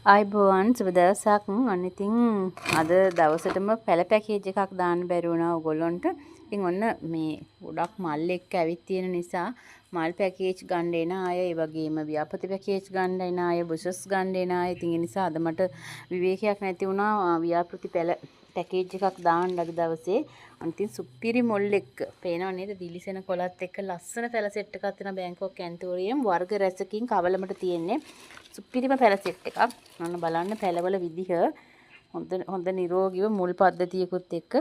ආයුබෝවන්, සුබ දවසක්. ඔන්න ඉතින් අද දවසටම පැල පැකේජ් එකක් දාන්න බැරි වුණා ඔයගොල්ලන්ට. ඉතින් ඔන්න මේ ගොඩක් මල් එක්ක ඇවිත් තියෙන නිසා මල් පැකේජ් ගන්න එන අය, ඒ වගේම ව්‍යාපෘති පැකේජ් ගන්න එන අය, බුෂස් ගන්න එන අය. ඉතින් ඒ නිසා අද මට විවේකයක් නැති වුණා ව්‍යාපෘති පැල පැකේජ් එකක් දාන්න අද දවසේ. අන්න ඉතින් සුපිරි මුල් එක්ක පේනව නේද? දිලිසෙන කොළත් එක්ක ලස්සන පැල සෙට් එකක් තියෙනවා. බැංකොක් ඇන්තෝරියම් වර්ග රැසකින් කවලමට තියෙන්නේ. සුපිරිම පැල සෙට් එකක්. ඔන්න බලන්න පැලවල විදිහ, හොඳ හොඳ නිරෝගීව මුල් පද්ධතියකුත් එක්ක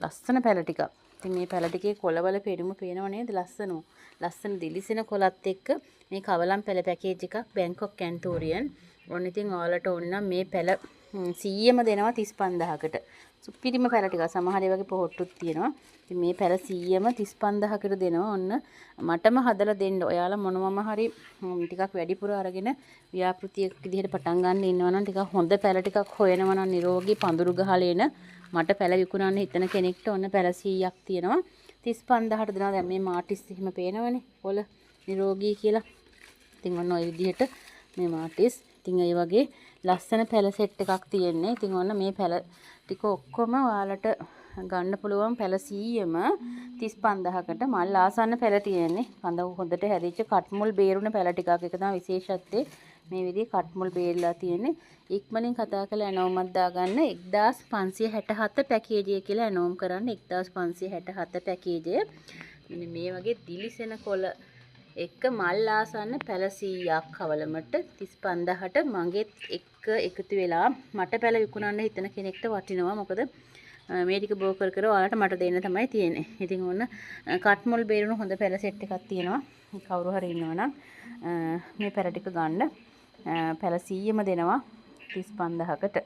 ලස්සන පැල ටිකක්. ඉතින් මේ පැල ටිකේ කොළවල පෙනුම පේනව නේද? ලස්සන. ලස්සන දිලිසෙන කොළත් එක්ක මේ කවලම් පැල පැකේජ් එකක් බැංකොක් ඇන්තෝරියන්. ඔන්න ඉතින් ඔයාලට ඕනේ නම් මේ පැල 100ම දෙනවා 35,000කට. සුපිරිම පැල ටික. සමහර ඒ වගේ පොහොට්ටුත් තියෙනවා. ඉතින් මේ පැල 100ම 35,000කට දෙනවා. ඔන්න මටම හදලා දෙන්න. ඔයාලා මොනවම හරි ටිකක් වැඩිපුර අරගෙන ව්‍යාපෘතියක් විදිහට පටන් ගන්න ඉන්නවා නම්, ටිකක් හොඳ පැල ටිකක් හොයනවා නම්, නිරෝගී පඳුරු ගහලා එන මට පැල විකුණන්න හිතන කෙනෙක්ට ඔන්න පැල 100ක් තියෙනවා. 35,000ට දෙනවා. දැන් මේ මාටිස් එහෙම පේනවනේ. කොළ නිරෝගී කියලා. ඉතින් ඔන්න ඔය විදිහට මේ මාටිස්. ඉතින් ඒ වගේ ලස්සන පැල සෙට් එකක් තියෙන්නේ. ඉතින් ඔන්න මේ පැල ටික ඔක්කොම ඔයාලට ගන්න පුළුවන් පැල 100ම 35,000කට. මල් ආසන්න පැල තියෙන්නේ. කඳ හොඳට හැදිච්ච කට්මුල් බේරුණ පැල ටිකක්. ඒක තමයි විශේෂත්වය. මේ විදිහේ කට්මුල් බේරලා තියෙන්නේ. ඉක්මනින් කතා කරලා ඇනෝමක් දාගන්න. 1567 පැකේජය කියලා ඇනෝම් කරන්න. 1567 පැකේජය. මෙන්න මේ වගේ දිලිසෙන කොළ එක්ක මල් ආසන්න පැල 100ක් කවලමට 35,000ට මගෙත් එක්ක එකතු වෙලා මට පැල විකුණන්න හිතන කෙනෙක්ට වටිනවා. මොකද මේ ටික බෝ කර කර ඔයාලට මට දෙන්න තමයි තියෙන්නේ. ඉතින් ඔන්න කට්මුල් බේරුණු හොඳ පැල සෙට් එකක් තියෙනවා. කවුරු හරි ඉන්නවා නම් මේ පැල ටික ගන්න. පැල 100ම දෙනවා 35,000කට.